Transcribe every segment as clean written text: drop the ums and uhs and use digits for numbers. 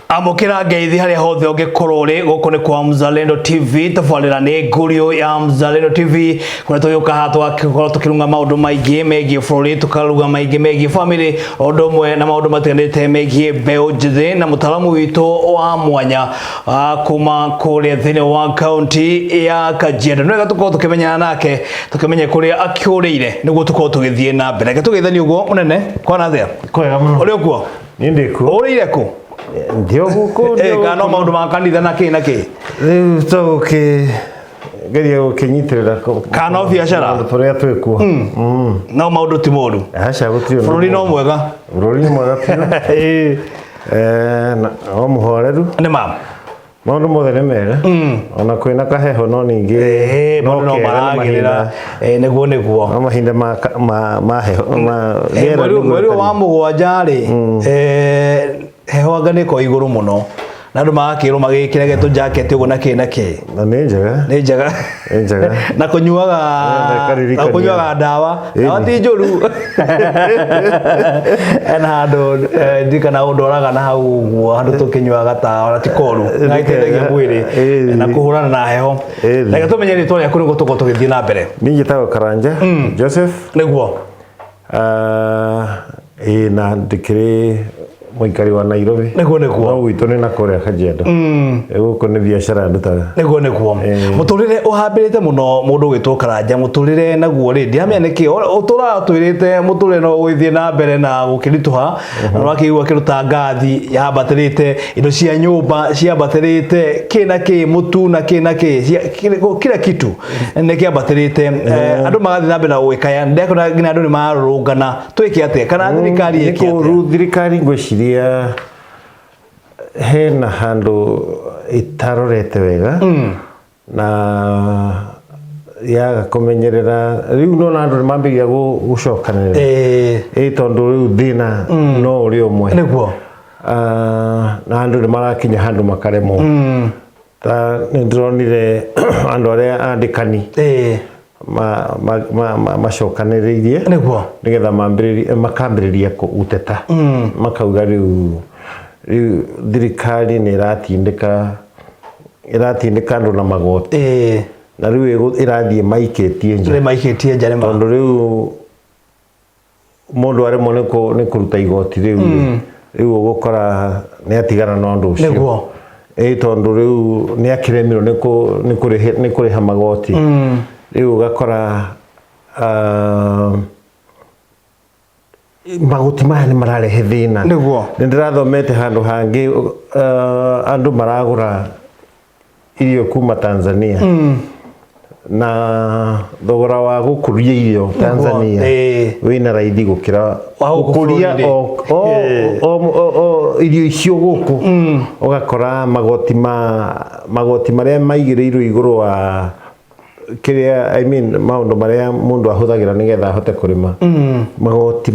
Amũkĩra ngeithi harĩa hothe ũngĩkorwo ũrĩ. Gũkũ nĩ kwa Mzalendo TV. Tabarĩra nĩ Ngurio ya Mzalendo TV, kũrĩa tũgĩũka haha tũgakorwo tũkĩrunga maũndũ maingĩ megiĩ bũrũri, tũkaruga maingĩ megiĩ famĩlĩ, o ũndũ ũmwe na maũndũ matiganĩte megiĩ mbeũ njĩthĩ, na mũtaaramu witũ wa mwanya kuma kũrĩa thĩinĩ wa kaunti ya Kajiado. Nĩ wega tũkorwo tũkĩmenyana nake, tũkĩmenye kũrĩa akĩũrĩire, nĩguo tũkorwo tũgĩthiĩ na mbere. Reke tũgeithanie ũguo. Mũnene, kwana atĩa? Kwega mũno. Ũrĩ ũkuo? Niĩ ndĩ kuo. Ũrĩire kũ? Ndio gũkũ. Eh, kana no maũndũ ma kanitha na kĩ na kĩ? Rĩu tũgũkĩ geria gũkĩnyitĩrĩra Kana no biacara? maũndũ tũrĩa twĩ kuo. No maũndũ ti moru? Aca, gũtirĩ ũndũ Bũrũri no mũũru. mwega? Bũrũri nĩ mwega biũ. Eh, na o mũhoreru. Nĩ ma. Maũndũ mothe nĩ mega. Ona kwĩna kaheho no ningĩ maũndũ no kega nĩ maragĩrĩra. mahinda. Nĩguo. No mahinda ma heho ma rĩera Mweri nĩguo mweri ũyũ wa rĩtariĩ. 7 rĩ, heho anga nĩ ĩkoragwo igũrũ mũno, na andũ magakĩrwo magĩkĩrage tũjaketi ũguo na kĩ na kĩ. Na nĩ njega. Nĩ njega. Nĩ njega. Na kũnyuaga Ĩkaririkania. na kũnyuaga ndawa. Ndawa ti njũru. Ena handũ ndirikana ũndwaraga na hau ũguo, handũ tũkĩnyuaga tawa na ti koru na ĩteithagia mwĩrĩ na kũhũrana na heho. Reke tũmenye rĩtwa rĩaku nĩguo tũkorwo tũgĩthiĩ na mbere. Niĩ njĩtagwo Karanja Joseph. Ĩĩ, na ndĩkĩrĩ mũikari wa Nairobi. Nĩguo. No gwitũ nĩ na kũrĩa Kajiado. Gũkũ nĩ biacara ndutaga. Nĩguo. Mũtũrĩre ũhambĩrĩte mũno, mũndũ ũgwĩtwo Karanja, mũtũrĩre naguo rĩ, ndiramenya nĩkĩ ũtũraga twĩrĩte mũtũrĩre no ũgĩthiĩ na mbere na gũkĩritũha, na ũrakĩigua kĩndũ ta ngathi yambatĩrĩte, indo cia nyũmba ciambatĩrĩte, kĩ na kĩ, mũtu na kĩ na kĩ, kila kitu nĩ kĩambatĩrĩte. Andũ magathiĩ na mbere na gwĩkaya. Ndekona nginya andũ nĩ mararũrũngana. Twĩke atĩa, kana thirikari Nĩ ĩke atĩa? kũũru. Thirikari ngwĩciria hena handũ ĩtarorete wega na yaga kũmenyerera. Rĩu nona andũ nĩ mambĩrĩria gũcokanĩrĩra, ĩ tondũ rĩu thĩna no ũrĩ ũmwe. Na andũ nĩ marakinya handũ makaremwo. Ta nĩ ndĩronire andũ arĩa andĩkani macokanĩrĩirie nĩgetha mambĩrĩrie, makambĩrĩria gũteta, makauga rĩu thirikari nĩ ĩratindĩka andũ na magoti, na rĩu ĩrathiĩ maikĩtie nja. Nĩ maikĩtie nja, nĩ ma. Tondũ rĩu mũndũ aremwo nĩ kũruta igoti rĩu rĩ, rĩu ũgũkora nĩ atigana na ũndũ ũcio. Ĩ tondũ rĩu nĩ akĩremirwo nĩ kũrĩha magoti. Rĩu ũgakora magoti maya nĩ mararehe thĩna. Nĩ ndĩrathomete handũ hangĩ, andũ maragũra irio kuma Tanzania, na thogora wa gũkũria irio Tanzania wĩna raithi gũkĩra Wa gũkũ gũkũria bũrũri-inĩ. o irio icio gũkũ. Ũgakora magoti marĩa maigĩrĩirwo igũrũ wa kĩrĩa, I mean, maũndũ marĩa mũndũ ahũthagĩra nĩgetha ahote kũrĩma, magoti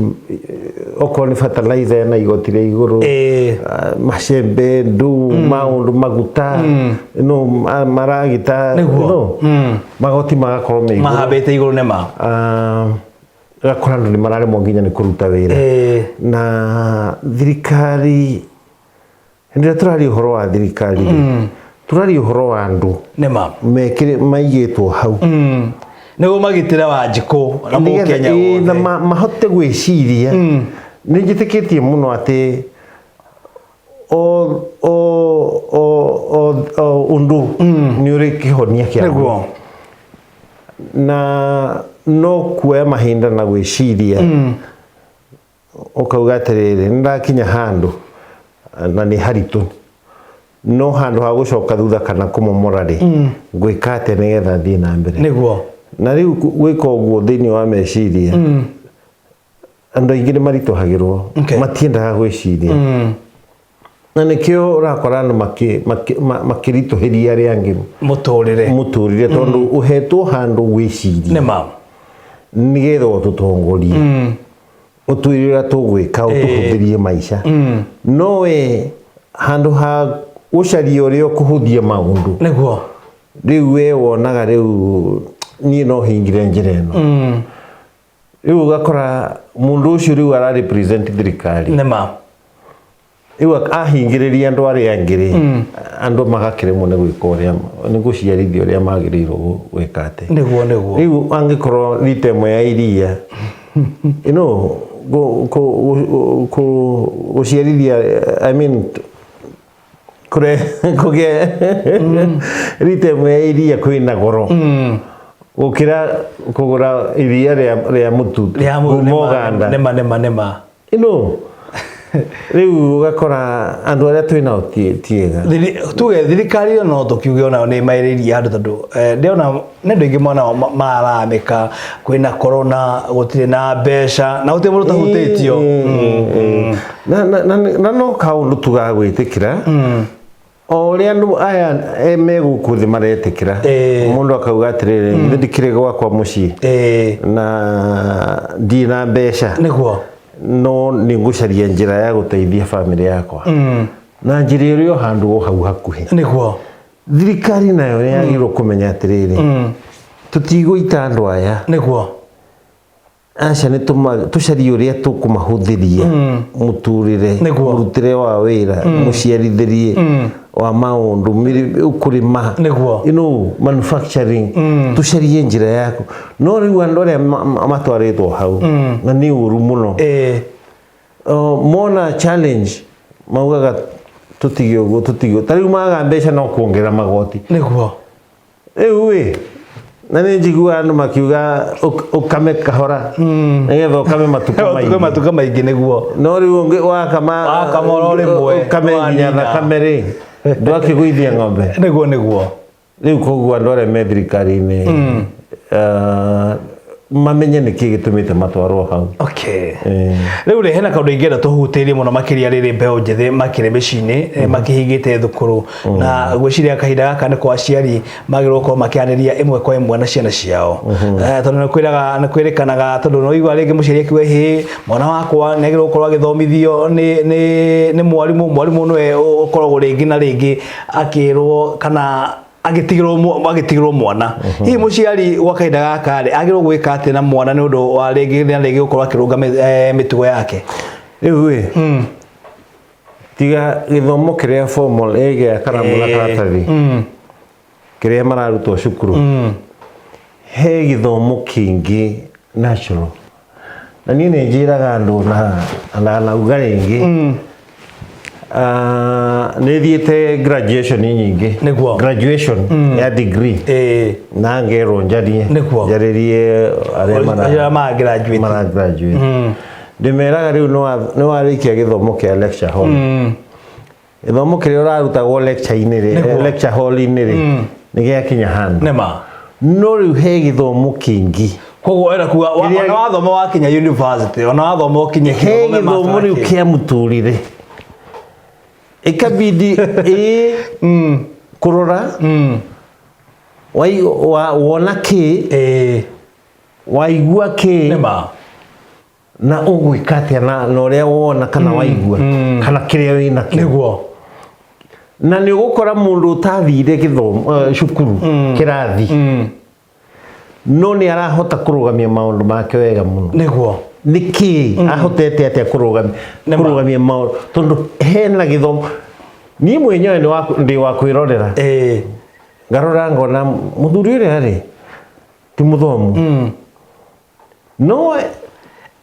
okorwo nĩ fertilizer ena igoti rĩa igũrũ, macembe, ndu maũndũ, maguta, no maragita, no magoti magakorwo me igũrũ. Mahambĩte igũrũ, nĩ ma. Ũgakora andũ nĩ mararemwo nginya nĩ kũruta wĩra. Na thirikari, hĩndĩ ĩrĩa tũraria ũhoro wa thirikari rĩ, tũraria ũhoro wa andũ Nĩ ma. mekĩrĩ maigĩtwo hau Nĩguo magitĩre Wanjikũ na nĩgetha Mũkenya na wothe. mahote gwĩciria. Nĩ njĩtĩkĩtie mũno atĩ o ũndũ nĩ ũrĩ kĩhonia kĩaguo, na no kuoya mahinda na gwĩciria, ũkauga atĩrĩrĩ, nĩ ndakinya handũ na nĩ haritũ, no handũ ha gũcoka thutha kana kũmomora rĩ, ngwĩka atĩa nĩgetha thiĩ na mbere? Na rĩu gwĩka ũguo thĩinĩ wa meciria, andũ aingĩ nĩ maritũhagĩrwo. Matiendaga gwĩciria, na nĩkĩo ũrakora andũ makĩritũhĩria arĩa angĩ mũtũrĩre. Mũtũrĩre, tondũ ũhetwo handũ gwĩciria Nĩ ma. Nĩgetha ũtũtongorie, ũtwĩre ũrĩa tũgwĩka, ũtũhũthĩrie maica, no we handũ ha gũcaria ũrĩa ũkũhũthia maũndũ, rĩu we wonaga rĩu niĩ no hingire njĩra ĩno. Rĩu ũgakora mũndũ ũcio rĩu ara represent thirikari Nĩ ma. Rĩu ahingĩrĩria andũ arĩa angĩ rĩ, andũ magakĩremwo nĩ gwĩka ũrĩa, nĩ gũciarithia ũrĩa magĩrĩirwo gwĩka atĩ. Nĩguo, nĩguo. Rĩu angĩkorwo rita ĩmwe ya iria, gũciarithia, I mean, kũre kũgĩa rita ĩmwe ya iria kwĩna goro gũkĩra kũgũra iria rĩa mũtu Rĩa kuma nĩma, Ũganda. Nĩma, nĩma, nĩma. Rĩu ũgakora andũ arĩa twĩ nao ti ega. Tuge thirikari ĩyo no tũkiuge onayo nĩ ĩmaĩrĩirie andũ, tondũ ndĩrona nĩ andũ aingĩ mona mararamĩka kwĩna corona, gũtirĩ na mbeca na gũtirĩ mũndũ ũtahutĩtio. Na no kaũndũ tugaga gwĩtĩkĩra o ũrĩa andũ aya me gũkũ thĩ maretĩkĩra. Mũndũ akauga atĩrĩrĩ, githĩ ndikĩrĩ gwakwa mũciĩ na ndirĩ na mbeca, no nĩ ngũcaria njĩra ya gũteithia bamĩrĩ yakwa na njĩra ĩrĩ o handũ o hau hakuhĩ. Thirikari nayo nĩ yagĩrĩirwo kũmenya atĩrĩrĩ, tũtigũita andũ aya. Aca, nĩ tũcarie ũrĩa tũkũmahũthĩria mũtũrĩre, mũrutĩre wa wĩra, mũciarithĩrie wa maũndũ, kũrĩma, manufacturing, tũcarie njĩra yaku. No rĩu andũ arĩa matwarĩtwo hau, na nĩ ũru mũno, mona challenge maugaga tũtige ũguo, tũtige ũguo. Ta rĩu maga mbeca no kuongerera magoti. Rĩu ĩ, na nĩ njiguaga andũ makiuga ũkame kahora nĩgetha ũkame matukũ Ũtukũ maingĩ. Matukũ maingĩ, nĩguo. No rĩu ũngĩ wakama Wakama oro rĩmwe, ũkame nginya wanina. Thakame rĩ, ndwakĩgũithia ng'ombe. Nĩguo, nĩguo. Rĩu koguo andũ arĩa me thirikari-inĩ mamenye nĩkĩ gĩtũmĩte matwarwo hau. Rĩu rĩ, hena kaũndũ ingĩenda tũhutĩrie mũno makĩria, rĩrĩ mbeũ njĩthĩ makĩrĩ mĩciĩ-inĩ, makĩhingĩte thukuru, na ngwĩciria kahinda gaka nĩko aciari magĩrĩirwo gũkorwo makĩarĩria ĩmwe kwa ĩmwe na ciana ciao. Tondũ nĩ kwĩraga, nĩ kwĩrĩkanaga, tondũ no igua rĩngĩ mũciari akiuga, hĩ, mwana wakwa nĩ agĩrĩirwo gũkorwo agĩthomithio nĩ mwarimũ. Mwarimũ nĩwe ũkoragwo rĩngĩ na rĩngĩ akĩrwo kana agĩtigĩrwo mwana. Hihi mũciari gwa kahinda gaka rĩ, agĩrĩirwo gwĩka atĩa na mwana nĩ ũndũ wa rĩngĩ na rĩngĩ gũkorwo akĩrũnga mĩtugo yake? Rĩu ĩ, tiga gĩthomo kĩrĩa formal, ĩgĩa karamu na karatathi kĩrĩa mararutwo cukuru, he gĩthomo kĩngĩ natural. Na niĩ nĩ njĩraga andũ na nauga rĩngĩ, nĩ thiĩte graduation nyingĩ, graduation ya degree, na ngerwo njarie, njarĩrie arĩa arĩa mara graduate. Mara graduate. Ndĩmeraga rĩu nĩ warĩkia gĩthomo kĩa lecture hall, gĩthomo kĩrĩa ũrarutagwo lecture-inĩ rĩ, lecture hall-inĩ rĩ, nĩ gĩakinya handũ. No rĩu he gĩthomo kĩngĩ. Koguo ĩra kuga ona wathoma wakinya university, ona wathoma ũkinye he gĩthomo rĩu kĩa mũtũrĩre, ĩkabidi ĩ kũrora wona kĩ, waigua kĩ, na ũgwĩka atĩa na ũrĩa wona kana waigua kana kĩrĩa wĩnakĩo. Na nĩ ũgũkora mũndũ ũtathire gĩthomo, cukuru kĩrathi, no nĩ arahota kũrũgamia maũndũ make wega mũno. Nĩ kĩ ahotete atĩa kũrũgamia kũrũgamia maũndũ? Tondũ hena gĩthomo. Niĩ mwenyewe ndĩ wa kwĩrorera, ngarora ngona mũthuri ũrĩa rĩ ti mũthomu, no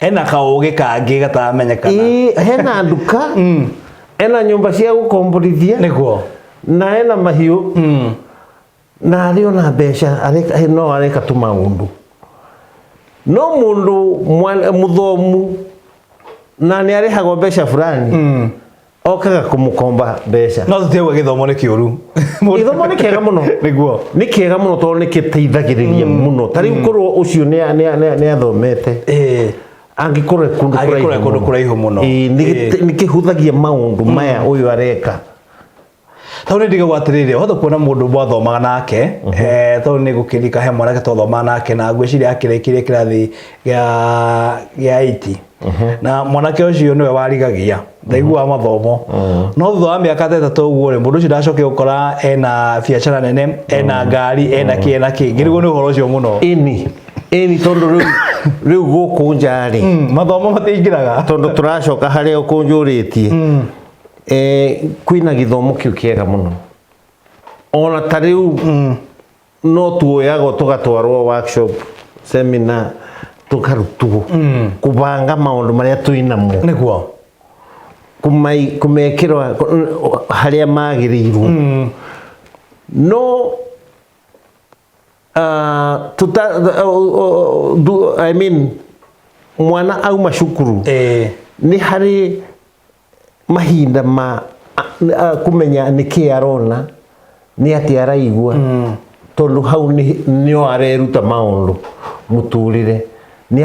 ena kaũgĩ kangĩ gataramenyekana. Ĩ, hena nduka, ena nyũmba cia gũkomborithia, na ena mahiũ, na arĩ ona mbeca no areka tu maũndũ. No mũndũ mũthomu na nĩ arĩhagwo mbeca fulani, okaga kũmũkomba mbeca. No tũtiauga gĩthomo nĩ kĩũru. Gĩthomo nĩ kĩega mũno. Nĩ kĩega mũno, tondũ nĩ kĩteithagĩrĩria mũno. Ta rĩu korwo ũcio nĩ athomete, angĩkorwo e kũndũ Angĩkorwo e kũraihu kũndũ mũno. Kũraihu mũno. Ĩĩ, nĩ kĩhũthagia maũndũ maya ũyũ areka. Tondũ nĩ ndigagwo atĩrĩrĩ, wahota kuona mũndũ mwathomaga nake, tondũ nĩ gũkĩrika he mwanake twathomaga nake, na ngwĩciria akĩrĩkirie kĩrathi gĩa 8, na mwanake ũcio nĩwe warigagia, ndaiguaga mathomo. No thutha wa mĩaka ta 3 ũguo rĩ, mũndũ ũcio ndacokire gũkora ena biacara nene, ena ngari, ena kĩ, ena kĩ. Ngĩrigwo nĩ ũhoro ũcio mũno. Ĩni, ĩni, tondũ rĩu gũkũ nja rĩ, Mathomo matiingĩraga. Tondũ tũracoka harĩa ũkũnjũrĩtie. Kwĩna gĩthomo kĩu kĩega mũno ona ta rĩu no tuoyagwo tũgatwarwo workshop, seminar, tũkarutwo kũbanga maũndũ marĩa twĩnamo, Nĩguo. Kũmekĩra harĩa magĩrĩirwo, no tuta, I mean, mwana auma cukuru, nĩ harĩ mahinda ma kũmenya nĩkĩ arona, nĩ atĩ araigua, tondũ hau nĩo areruta maũndũ mũtũrĩre, nĩ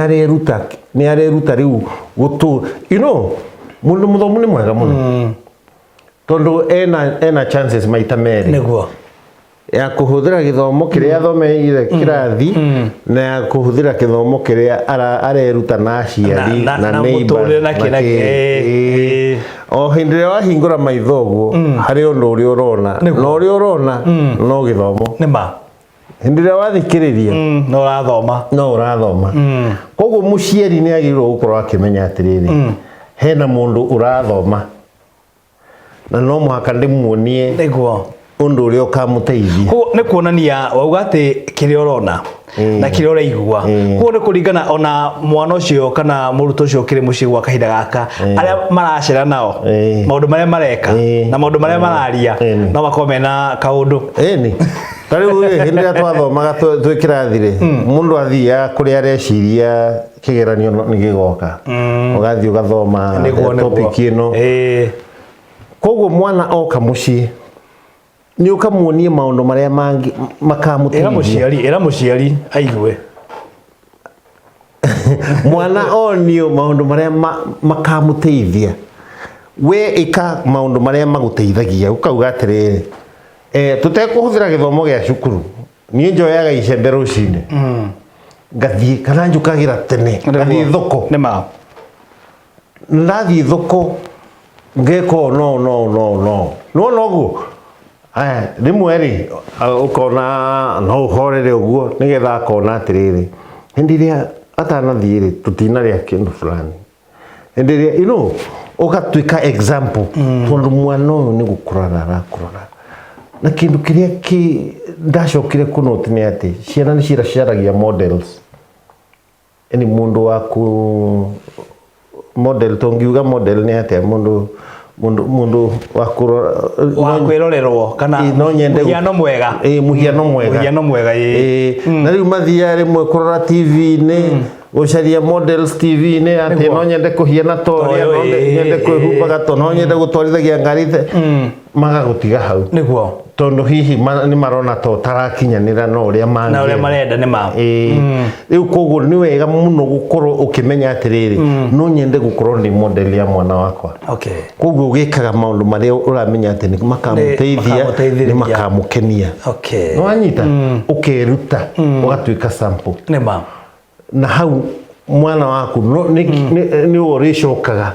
areruta rĩu gũtũ mũndũ mũthomu nĩ mwega mũno, tondũ ena chances maita merĩ ya kũhũthĩra gĩthomo kĩrĩa athomeire kĩrathi na ya kũhũthĩra gĩthomo kĩrĩa areruta na aciari na neighbours, mũtũrĩre na kĩ na kĩ. kĩ. O hĩndĩ ĩrĩa wahingũra maitho ũguo, harĩ ũndũ ũrĩa ũrona, na ũrĩa ũrona no gĩthomo. Nĩ ma. Hĩndĩ ĩrĩa wathikĩrĩria, No ũrathoma. No ũrathoma. Koguo mũciari nĩ agĩrĩirwo gũkorwo akĩmenya atĩrĩrĩ, hena mũndũ ũrathoma na no mũhaka ndĩmuonie ũndũ ũrĩa ũkamũteithia. Koguo nĩ kuonania wauga atĩ kĩrĩa ũrona na kĩrĩa ũraigua, koguo nĩ kũringana ona mwana ũcio kana mũrutwo ũcio ũkĩrĩ mũciĩ gwa kahinda gaka, arĩa maracera nao, maũndũ marĩa mareka na maũndũ marĩa mararia, no makorwo mena kaũndũ. Ĩni, ta rĩu rĩ, hĩndĩ ĩrĩa twathomaga twĩ kĩrathi rĩ, mũndũ athiaga kũrĩa areciria kĩgeranio nĩ gĩgoka, ũgathiĩ ũgathoma topic ĩno. Koguo mwana oka mũciĩ nĩ ũkamuonie maũndũ marĩa mangĩ Ĩra makamũteithia. Mũciari, ĩra mũciari aigue. Mwana onio maũndũ marĩa makamũteithia. We ĩka maũndũ marĩa magũteithagia, ũkauga atĩrĩrĩ, tũtekũhũthĩra gĩthomo gĩa cukuru, niĩ njoyaga icembe rũcinĩ, ngathiĩ kana njũkagĩra tene, ngathiĩ thoko. Nĩ ma. Ndathiĩ thoko ngeka ũũ no no no no nĩwona ũguo. Aya, rĩmwe rĩ, ũkona no ũhorere ũguo nĩgetha akona atĩrĩrĩ, hĩndĩ ĩrĩa atanathiĩ rĩ, tũtinarĩa kĩndũ fulani, hĩndĩ ĩrĩa ũgatuĩka example, tondũ mwana ũyũ nĩ gũkũrora arakũrora. Na kĩndũ kĩrĩa kĩ ndacokire kũnoti nĩ atĩ ciana nĩ ciracaragia models, yani mũndũ wa ku model, tũngiuga model nĩ atĩa, mũndũ wa kũrora, wa kwĩrorerwo kana Ĩ, no nyende mũhiano mwega. Ĩ, mũhiano mwega. Mũhiano mwega, ĩ. Ĩ, na rĩu mathiaga rĩmwe kũrora TV-inĩ, gũcaria models TV-inĩ atĩ no nyende kũhiana ta ũrĩa, Toyo, no nyende kwĩhumbaga to, no nyende gũtwarithagia ngari magagũtiga hau, tondũ hihi nĩ marona ta ũtarakinyanĩra na ũrĩa na ũrĩa mangĩenda. Marenda, nĩ ma. Ĩĩ. Rĩu koguo nĩ wega mũno gũkorwo ũkĩmenya atĩrĩrĩ, no nyende gũkorwo ndĩ model ya mwana wakwa. Koguo ũgĩkaga maũndũ marĩa ũramenya atĩ nĩ makamũteithia, makamũteithĩrĩria. Nĩ makamũkenia. Nĩ wanyita, ũkeruta, ũgatuĩka sample. Nĩ ma. Na hau mwana waku nĩ we ũrĩcokaga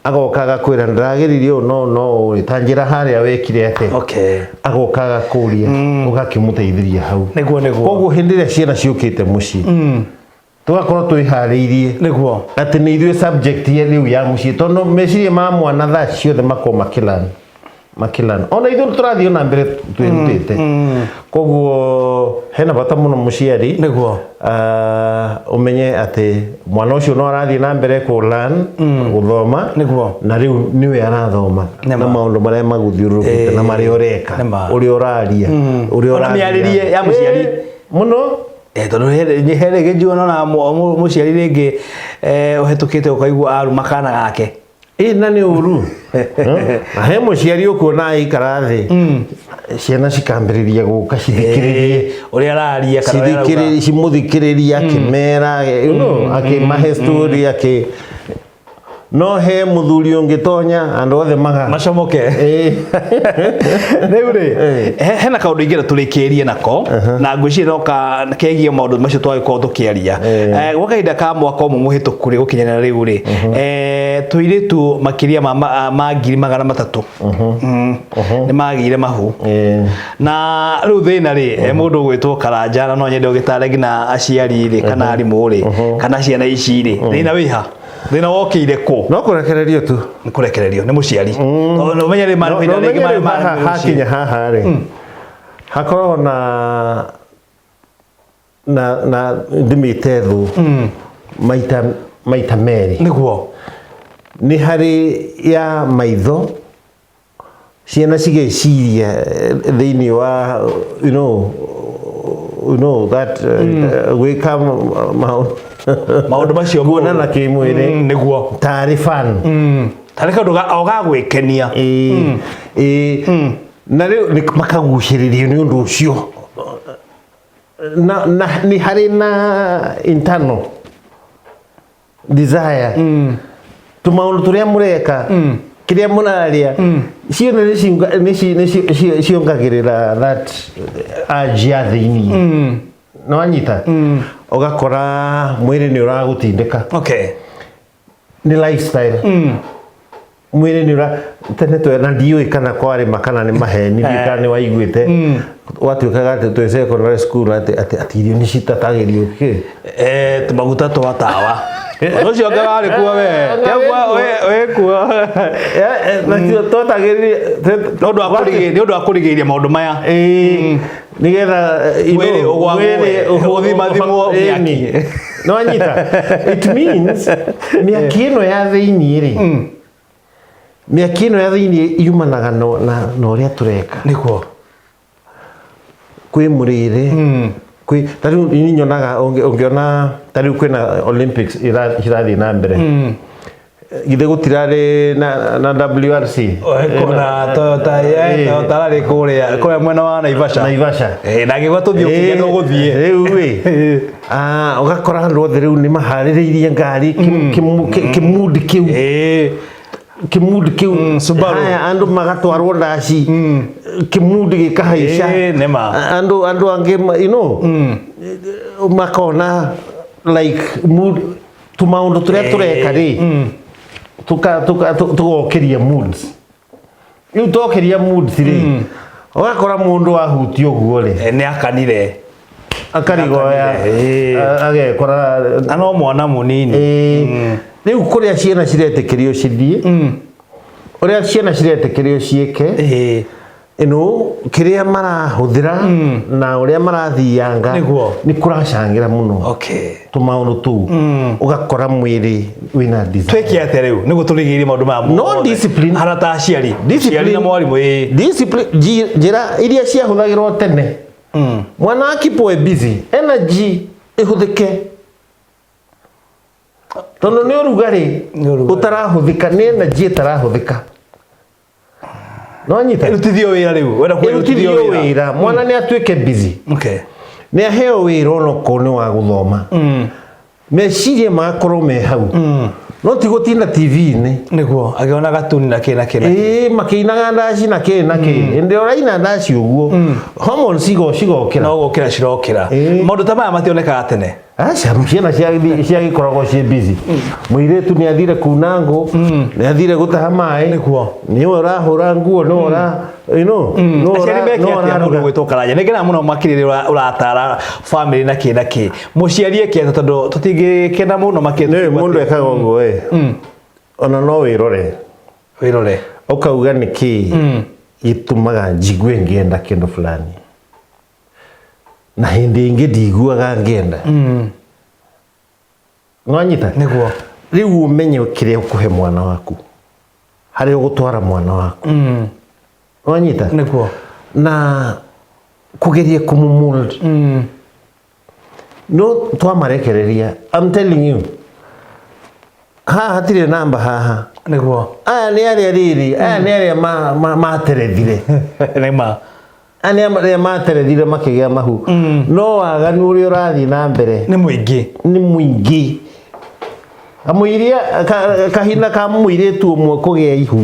agoka agakwĩra, ndĩrageririe ũũ no no ũũ ta njĩra harĩa wekire atĩa. Agoka agakũria, ũgakĩmũteithĩria hau. Nĩguo. Koguo hĩndĩ ĩrĩa ciana ciũkĩte mũciĩ, tũgakorwo twĩharĩirie atĩ nĩ ithuĩ subject ya rĩu ya mũciĩ, tondũ meciria ma mwana thaa ciothe makorwo makĩlan makĩlan, ona ithuĩ tũrathiĩ na mbere twĩrutĩte. Koguo hena bata mũno mũciari ũmenye atĩ mwana ũcio no arathiĩ na mbere kũ learn, gũthoma, na rĩu nĩwe arathoma Nĩma. na maũndũ marĩa magũthiũrũrũkĩte na marĩa ũreka, Nĩma. ũrĩa ũraria, ũrĩa Ona ũrathiĩ. mĩarĩrie ya mũciari. Mũno. Tondũ he rĩngĩ njua nona mũciari rĩngĩ, ũhetũkĩte ũkaigua aruma kana gake. Ĩ, na nĩ ũru. Na he mũciari ũkuona aikara thĩ, ciana cikambĩrĩria gũka cithikĩrĩrie, ũrĩa araria kana ũrĩa arauga. cithikĩrĩrie, cimũthikĩrĩrie akĩmera, akĩmahe story, akĩ no he mũthuri ũngĩtonya andũ othe maga macomoke. Rĩu rĩ, hena kaũndũ ingĩenda tũrĩkĩrie nako, na ngwĩciria no kegiĩ maũndũ macio twagĩkorwo tũkĩaria. Gwa kahinda ka mwaka ũmwe mũhĩtũku rĩ, gũkinyĩra rĩu rĩ, tũirĩtu makĩria ma 300,000 nĩ magĩire mahu. Na rĩu thĩna rĩ, mũndũ ũgwĩtwo Karanja, na no nyende ũgĩtare nginya aciari rĩ, kana arimũ rĩ, kana ciana ici rĩ, thĩna wĩha? Thĩna wokĩire kũ? No kũrekererio tu. Nĩ kũrekererio nĩ mũciari. Tondũ ũmenye rĩ No- no ũmenye rĩu haha hakinya haha rĩ, hakoragwo na ndĩmĩte thũ maita merĩ. Nĩguo. Nĩ harĩ ya maitho, ciana cigeciria thĩinĩ wa you know that gwĩka maũndũ Maũndũ macio kuonana kĩmwĩrĩ Nĩguo. Tarĩ fun. Tarĩ kaũndũ o ga gwĩkenia. Ĩĩ, ĩĩ. Na rĩu makagucĩrĩrio nĩ ũndũ ũcio, na nĩ harĩ na internal desire, tũmaũndũ tũrĩa mũreka, kĩrĩa mũrarĩa, ciona nĩ ciongagĩrĩra that urge ya thĩiniĩ. Nĩ wanyita? Ũgakora mwĩrĩ nĩ ũragũtindĩka. Nĩ lifestyle, mwĩrĩ nĩ ũra tene twe na ndiũĩ kana kwarĩma kana nĩ maheni, ndiũĩ kana nĩ waiguĩte gwatuĩkaga atĩ twĩ secondary school atĩ irio nĩ citatagĩrio kĩ. Eh, tũmaguta twa tawa. Ũndũ ũcio anga warĩ kuo we. Kĩaguo wĩ kuo. Nacio twatagĩrire Nĩ ũndũ wa kũrigĩrĩria maũndũ maya. Ĩĩ, nĩgetha Mwĩrĩ ũgwagwo, ũthimathimwo mĩaki. No anyita, it means mĩaki ĩno ya thĩiniĩ rĩ, mĩaki ĩno ya thĩiniĩ yumanaga na ũrĩa tũreka. Kwĩ mũrĩre, kwĩ ta rĩu niĩ nyonaga ũngĩona ta rĩu kwĩna Olympics irathiĩ na mbere, githĩ gũtirarĩ na WRC? Kuna Toyota, Toyota rarĩ kũrĩa mwena wa Naivasha. Naivasha. Eh, na ngĩgwa tũthiĩ ũkĩgĩa ndũgũthiĩ. Rĩu ĩ, ũgakora andũ othe rĩu nĩ maharĩrĩirie ngari, kĩmudi kĩu, kĩmudi kĩu. Subaru. Haya, andũ magatwarwo ndaci, kĩmudi gĩkahaica. Nĩ ma. Andũ angĩ makona like mood, tũmaũndũ tũrĩa tũreka rĩ, tũgokĩria moods. Rĩu tokĩria moods rĩ, ũgakora mũndũ ahutia ũguo rĩ, Nĩ akanire. Akarigoya. Agekora Na no mwana mũnini. Ĩĩ. Rĩu kũrĩa ciana ciretĩkĩrio cithiĩ, ũrĩa ciana ciretĩkĩrio ciĩke, ĩno kĩrĩa marahũthĩra na ũrĩa marathianga nĩ kũracangĩra mũno tũmaũndũ tũu, ũgakora mwĩrĩ wĩna desire. Twĩke atĩa rĩu nĩguo tũrigĩrĩrie maũndũ maya No mothe? discipline. Hana ta aciari. Discipline. Aciari na mwarimũ, ĩĩ. Discipline, njĩra iria ciahũthagĩrwo tene, mwana akipwe busy, energy ĩhũthĩke, tondũ nĩ ũrugarĩ. Nĩ ũrugarĩ. Ũtarahũthĩka, nĩ energy ĩtarahũthĩka, no nyita. Ĩrutithio wĩra rĩu. Wenda kuga ĩrutithio wĩra, mwana nĩ atuĩke busy, nĩ aheo wĩra onokorwo nĩ wa gũthoma, meciria magakorwo me hau, no ti gũtinda TV-inĩ. Nĩguo agĩona gatuni na kĩ na kĩ na kĩ. Ĩĩ, makĩinaga ndaci na kĩ na kĩ. Hĩndĩ ĩrĩa ũraina ndaci ũguo, hormones cigokĩra. No gũkĩra cirokĩra. Maũndũ ta maya mationekaga tene. Aca, ciana ciagĩkoragwo ciĩ busy. Mũirĩtu nĩ athire kuna ngũ, nĩ athire gũtaha maĩ, nĩwe ũrahũra nguo, nĩwe ũra nĩwe Aciari meke nĩwe atĩa mũndũ ũraruga. gwĩtwo Karanja? Nĩ ngenaga mũno makĩria rĩrĩa ũratara family na kĩ na kĩ. Mũciari eke atĩa, tondũ tũtingĩkena mũno makĩria? Nĩ mũndũ ekaga ũguo ĩ, ona no wĩrore. Wĩrore. Ũkauga nĩ kĩ gĩtũmaga njigue ngĩenda kĩndũ fulani, na hĩndĩ ĩngĩ ndiguaga ngĩenda. Nwanyita? Nĩguo. Rĩu ũmenye kĩrĩa ũkũhe mwana waku, harĩa ũgũtwara mwana waku. Nwanyita? Nĩguo. Na kũgeria kũmũmold, no twamarekereria, I'm telling you, haha hatirĩ namba haha. Aya nĩ arĩa rĩrĩ, aya nĩ arĩa materethire. Nĩ ma. Aya nĩ arĩa materethire makĩgĩa mahu, no waganu ũrĩa ũrathiĩ na mbere Nĩ mũingĩ. Nĩ mũingĩ. Kamũiria kahinda ka mũirĩtu ũmwe kũgĩa ihu,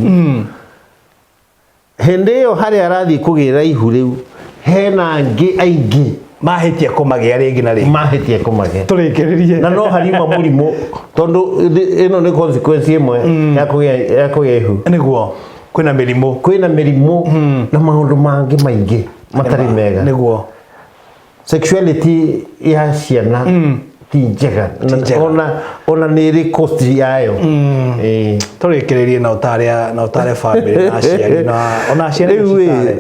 hĩndĩ ĩyo harĩa arathiĩ kũgĩra ihu rĩu hena angĩ aingĩ Mahĩtia kũmagĩa rĩngĩ na rĩngĩ. Mahĩtie kũmagĩa. Tũrĩkĩrĩrie. Na no hariuma mũrimũ, tondũ ĩno nĩ consequence ĩmwe ya kũgĩa ihu. Nĩguo, kwĩna mĩrimũ. Kwĩna mĩrimũ na maũndũ mangĩ maingĩ matarĩ mega. Sexuality ya ciana Ti njega. Njega. Ona nĩ ĩrĩ cost yayo. Ĩĩ. Tũrĩkĩrĩrie na ũtare bamĩrĩ na aciari, na ona aciari Rĩu ĩ, nĩcitare.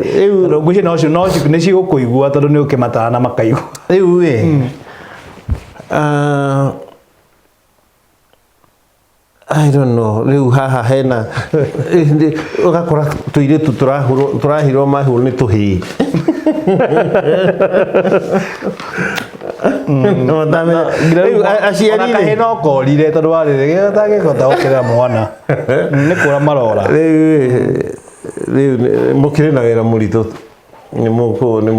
Tondũ ngwĩciria no nĩ cigũkũigua, tondũ nĩ ũkĩmatara na makaigua. Rĩu ĩ, ah, I don't know, rĩu haha hena ũgakora tũirĩtu tũrahũrwo, tũrahirwo mahu nĩ tũhĩĩ. Rĩu aciari Ona rĩ, kahĩĩ no korire tondũ warĩrĩ gatangĩhota gũkĩrera mwana nĩ kũra marora. Rĩu mũkĩrĩ na wĩra mũritũ, nĩ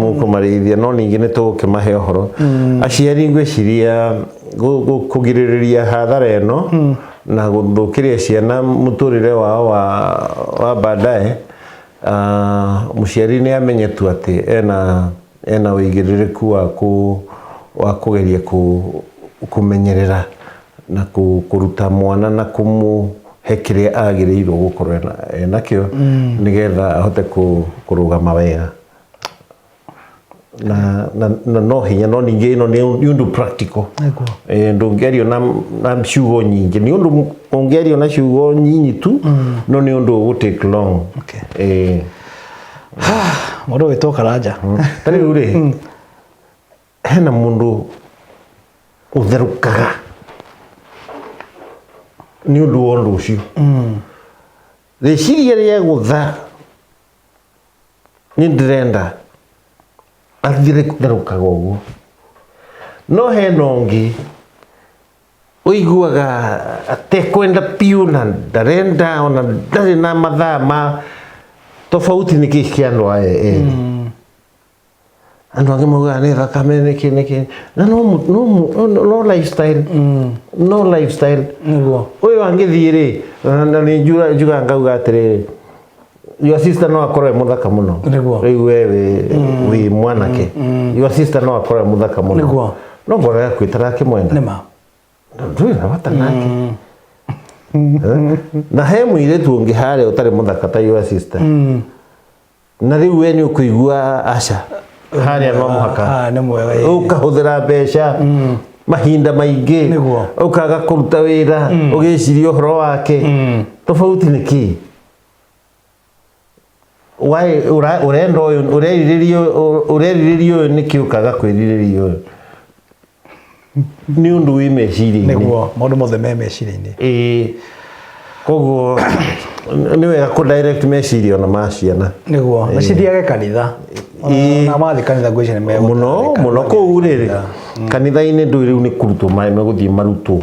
mũkũmarĩithia, no ningĩ nĩ tũgũkĩmahe ũhoro. Aciari, ngwĩciria kũgirĩrĩria hathara ĩno na gũthũkĩria ciana mũtũrĩre wao wa baadaye, mũciari nĩ amenye tu atĩ ena ũigĩrĩrĩku wa kũgeria kũmenyerera na kũruta mwana na kũmũhe kĩrĩa agĩrĩirwo gũkorwo enakĩo nĩgetha ahote kũrũgama wega na no hinya, no ningĩ ĩno nĩ ũndũ practical. Ndũngĩario na ciugo nyingĩ, nĩ ũndũ ũngĩario na ciugo nyinyi tu, no nĩ ũndũ ũgũ take long. Mũndũ ũgĩtwo Karanja. Ta rĩu rĩ, hena mũndũ ũtherũkaga nĩ ũndũ wa ũndũ ũcio, rĩciria rĩa gũtha nĩ ndĩrenda atherũkaga ũguo, no hena ũngĩ ũiguaga atekwenda piũ na ndarenda ona ndarĩ na mathaa ma tofauti. Nĩ kĩ kĩa andũ aya erĩ? Andũ angĩ maugaga nĩ thakame, nĩkĩ nĩkĩ, na no lifestyle, no lifestyle. Ũyũ angĩthiĩ rĩ, na nĩ njugaga ngauga atĩrĩrĩ, your sister no akorwo e mũthaka mũno. Rĩu we wĩ mwanake, your sister no akorwo e mũthaka mũno, no ngoro yaku ĩtarakĩmwenda. Nĩma. Ndũrĩ na bata nake. Na he mũirĩtu ũngĩ harĩa ũtarĩ mũthaka ta your sister, na rĩu we nĩ ũkũigua aca harĩa no mũhaka. Ah, nĩ mwega, ĩĩ. Ũkahũthĩra mbeca mahinda maingĩ, ũkaga kũruta wĩra ũgĩciria ũhoro wake. Tofauti nĩ kĩ? Why ũrenda ũyũ, ũrerirĩria ũyũ nĩkĩ, ũkaga kwĩrirĩria ũyũ? Nĩ ũndũ wĩ meciria-inĩ. Nĩguo, maũndũ mothe me meciria-inĩ. Ĩĩ, koguo nĩ wega kũ direct meciria ona ma ciana. Nĩguo, na cithiage kanitha. Na mathiĩ kanitha, ngwĩciria nĩ Mũno mũno. Kũu rĩrĩ kanitha-inĩ, ndũĩ rĩu nĩ kũrutwo megũthiĩ marutwo,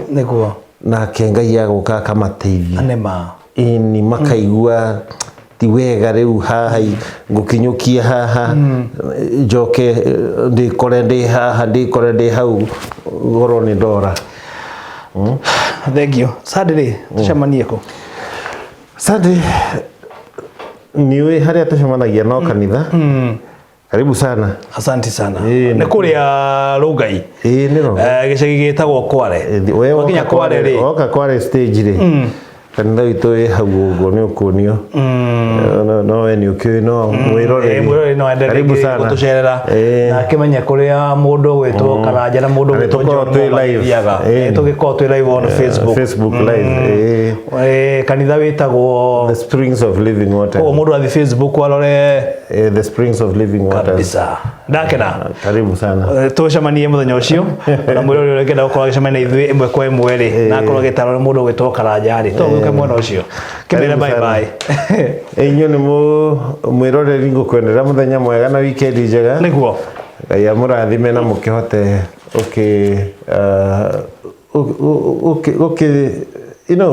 nake Ngai agũka akamateithia. Nĩma. Ĩni, makaigua ti wega rĩu haha ngũkinyũkia haha njoke, ndĩkore ndĩ haha, ndĩkore ndĩ hau, goro nĩ ndora. Thank you. Sunday rĩ, tũcemanie kũ? Sunday nĩ ũĩ harĩa tũcemanagia, no kanitha. Karibu sana. Asante sana. Ĩĩ, nĩ kũrĩa Rũngai. Ĩĩ, nĩ Rongai. Gĩcagi gĩtagwo Kware. We Wakinya woka Kware rĩ, woka Kware stage rĩ, kanitha witũ wĩ hau ũguo, nĩ ũkuonio. No we nĩ ũkĩũĩ, no mwĩroreri. Mwĩroreri no ende Karibu rĩngĩ sana. gũtũcerera na akĩmenye kũrĩa mũndũ ũgwĩtwo Karanja na mũndũ Na nĩ ũgwĩtwo tũkorwo John twĩ Mwamba live. mathiaga. Tũgĩkorwo twĩ live on Facebook. Facebook live. Kanitha wĩtagwo The Springs of Living Water. Koguo mũndũ athiĩ Facebook arore. The Springs of Living Waters. Kabisa, ndakena. Karibu sana. Tũcemanie mũthenya ũcio, na mwĩrori ũrĩa ũngĩenda gũkorwo agĩcemania na ithuĩ ĩmwe kwa ĩmwe rĩ, na akorwo agĩtarwo nĩ mũndũ ũgwĩtwo Karanja rĩ, to gũke mwena ũcio kĩmĩre. Karibu Bye sana. bye. Inyuĩ nĩ mwĩroreri, ngũkwendera mũthenya mwega na weekend njega. Ngai amũrathime na mũkĩhote ũkĩ ũkĩ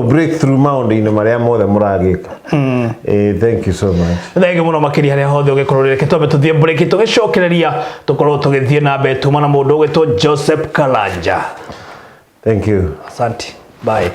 break through maũndũ-inĩ marĩa mothe mũragĩka. Thank you so much. Thengi mũno makĩria harĩa hothe ũgĩkorwo. Reke twambe tũthiĩ break, tũgĩcokereria tũkorwo tũgĩthiĩ na mbere tuma na mũndũ ũgwĩtwo Joseph Karanja. Thank you. Asante, bye.